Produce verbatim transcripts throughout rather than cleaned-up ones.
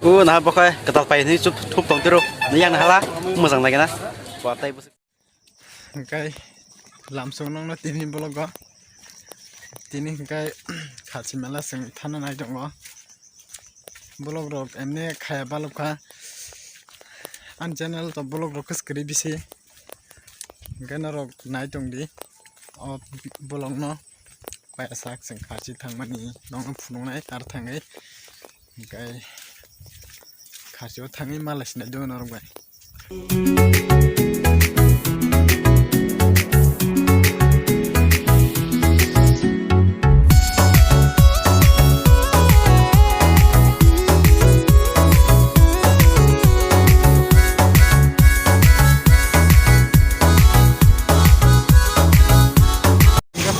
O na bokhai kwtal pai ni chup thup tong tiro. Ni yang hala mojang lagi na. Watai bus. Hingkai lamsong nongno tini vlog o. Tini hingkai khalsi mela sing thana nai tongo. Vlog rok emne khaya balukha. An channel to vlog rok kwskri bisi. Hingke norok nai tong di o vlog no. Kaya sak chwng kharchi thangmani nokno phunuknai ar thangwi. Hingke kharchi o thangwi malai sinai do norok bai.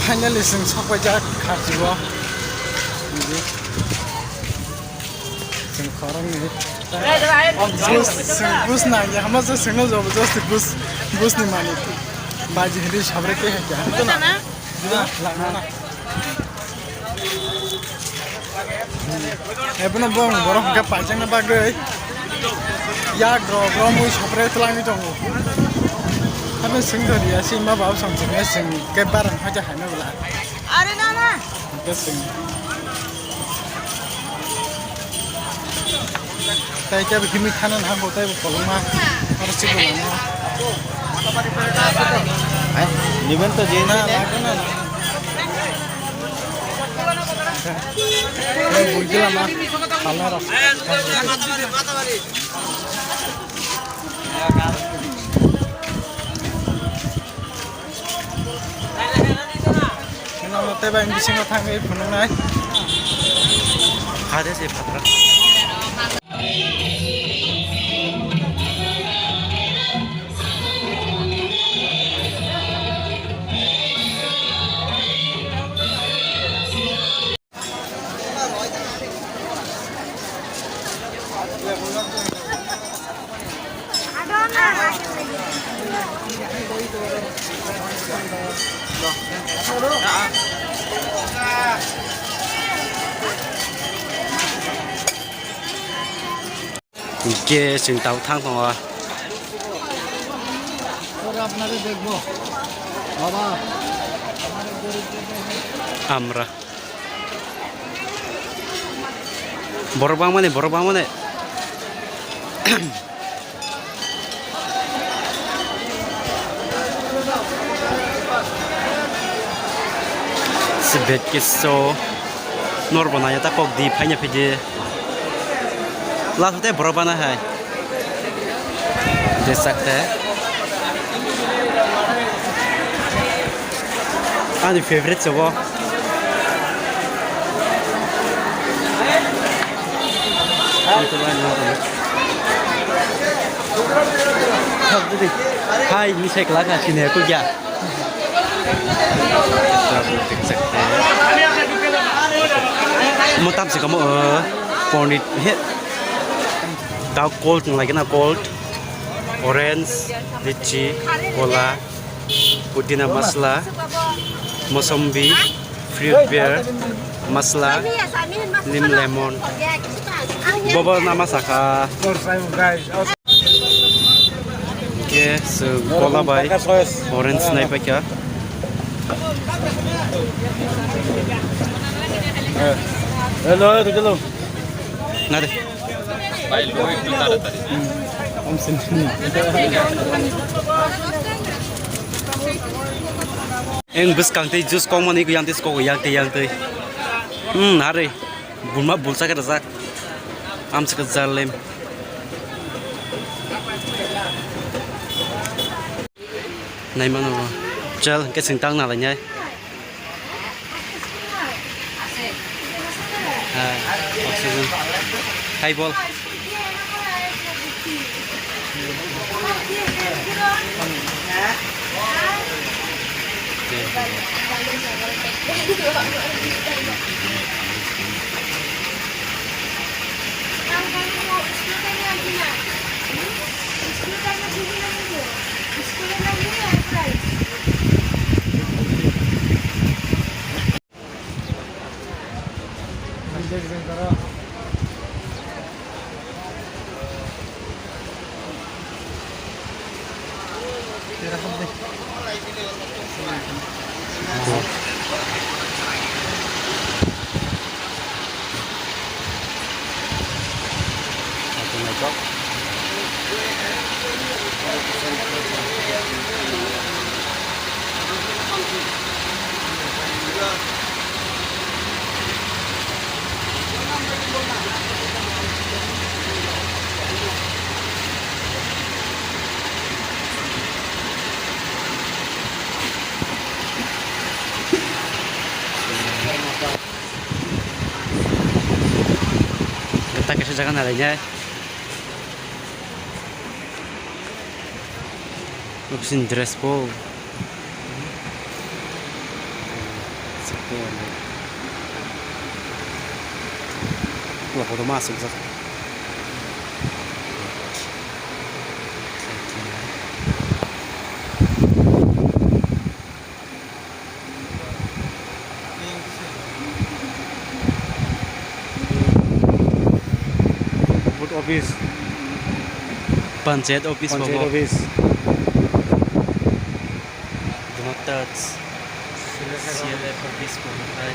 Finally, chwng sokpaijak kharchi o. Chwng khoroknwi. Bus, chwng bus nangya, hama se chwngno jobo josti bus, bus ni malik. Baji hidi sabre ke hekya. Ebono bong borok hwnkhe paijakna bagwi yak rok romwi sopre twlangwi tongo. Hano sing thori ya si ma baba song chwngno sing ke barang haja haino bwla. Are na na. Hwnkhe sing. Tai khe bo himwi thana nang bo tai bo kolokma. Aro si bo lama. Ai, niben to je na, ne? Lagna. Buidilama, halai rok. Tei bai bisingo thangwi phunuknai. Hade se phatra. Hingke chwng tabuk thang tongo. Amra. Borok bangmani, borok bangmani. Sibet kiso norbo nai ta kok di phaina phidi. Last te borok bana hai. Jesakte. Ani favorite sobo. Hai, ni sai kelak na sini aku ya. Mo tam se kamo, eh, ponit he. Tao cold nang lagi na cold. Orange, lychee, kola, pudina masala, mosombi, fruit beer, masala, lim lemon. Bobo nama saka. Guys, Hingke chwng kola bai orange nai paikha. Hello, hello. Na de. Eng bwskang tei juice kok mani yang tei kok yang tei yang tei. Hmm, hari. Bulma bulsa khe rwjak. Amswk jalem. Naimano bo. Chal, hwnkhe chwng tang nalainai. Ha, oxygen. Hai bol. Gata kaisa jaga nalainai. Noksin dress po. Wah, kotor masuk jak. Vote office. Panchayat office. Panchayat bobo. Office. Do not touch. C L F office bobo khai.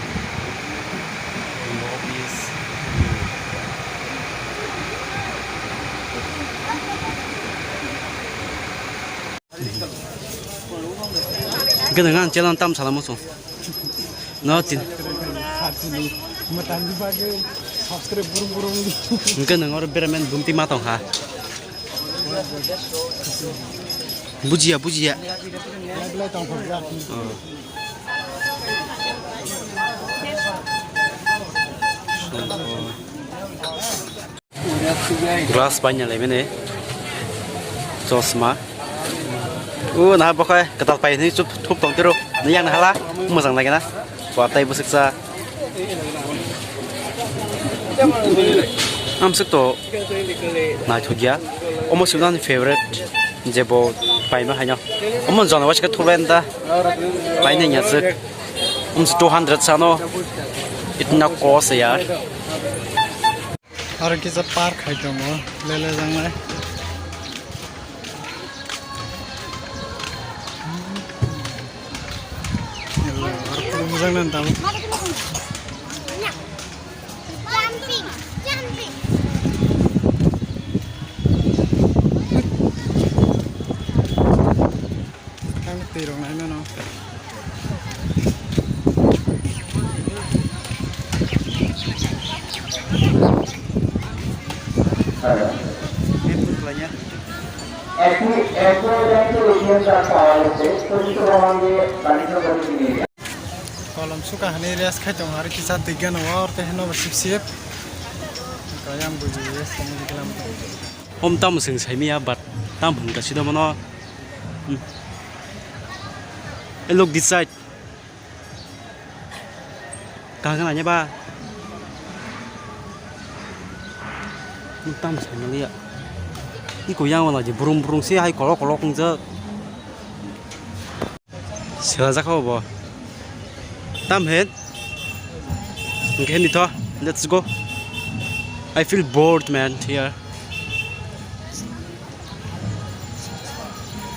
Office. Hwnkhe nwng ang channel tam salamo chwng. No tin. Hwnkhe nwng oro beramen bumti ma tong kha. Bujiya, bujiya. Oh. Glass paina laimani chosma. O na bokhai kwtal pai hinwi chup thup tong tiro. Ni yang hala mojang lagena. Watai bwswksa. Amswk to naithokya. Omo sibnani favorite je bo paima haino. Omo jona waisa thulen da. Paina nyaswk. Omo two hundred sano. Itna cost yaar. Aro kisa park hai tongo, lele jangnai. Aro puro bujak nang tamo. Ang twi rok nai mano. একটি, একটি রাজ্যের ইতিহাস পাওয়া গেছে, চতুর্থ ভবন দিয়ে বাণিজ্য করে তিনি Kolom suka hinwi rest khai tongo, aro kisa twi gana o, aro tei heno bo sip sip. Kaya ang buji rest tongmani klam. Om tamo swng saimaya, but tam hwn ka sida mano. Hmm. Hey, look this side. Kaham khe naina ba? Tam saimaliya. Iko yang wala je burung burung se hai kolok kolok wngjak. Sela jakha bo. Tam hen. Hwnkhe nitho. Let's go. I feel bored, man, here.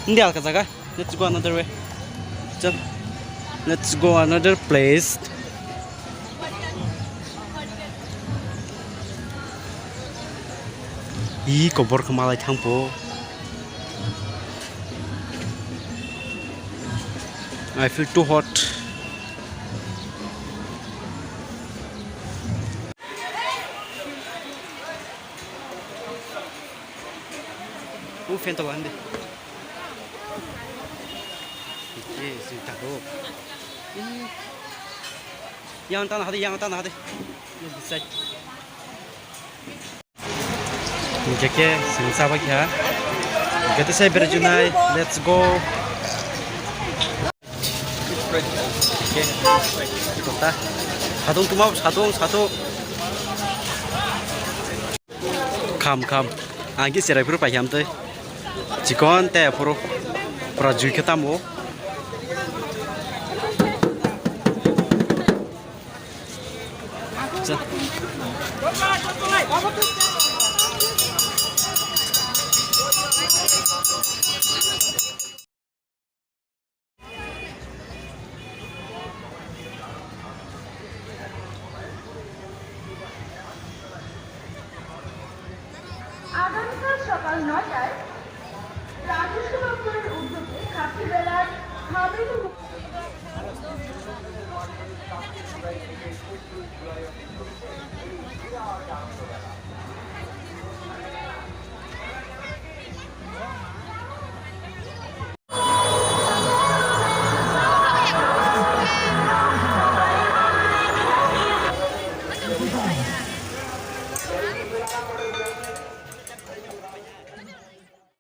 Hindi alka jaga. Let's go another way. Chal. Let's go another place. Ih, kobor khe malai thangpo. I feel too hot. U fan to bahandi. Oke, sing tahu. Yang tanah hadi, yang tanah hadi. Yang besar. Jeke sing sabai kha. Gete sai berjunai, let's go. Oke. Kota. Satung tuma, satung, satung. Kham, kham. Ang khe cherai phuru paikha amtwi. Chikon tei aphuru pura jui khe tamo. Cha. নয়টায় রাজস্ব দপ্তরের উদ্যোগে কাঠিবেলার হামিদ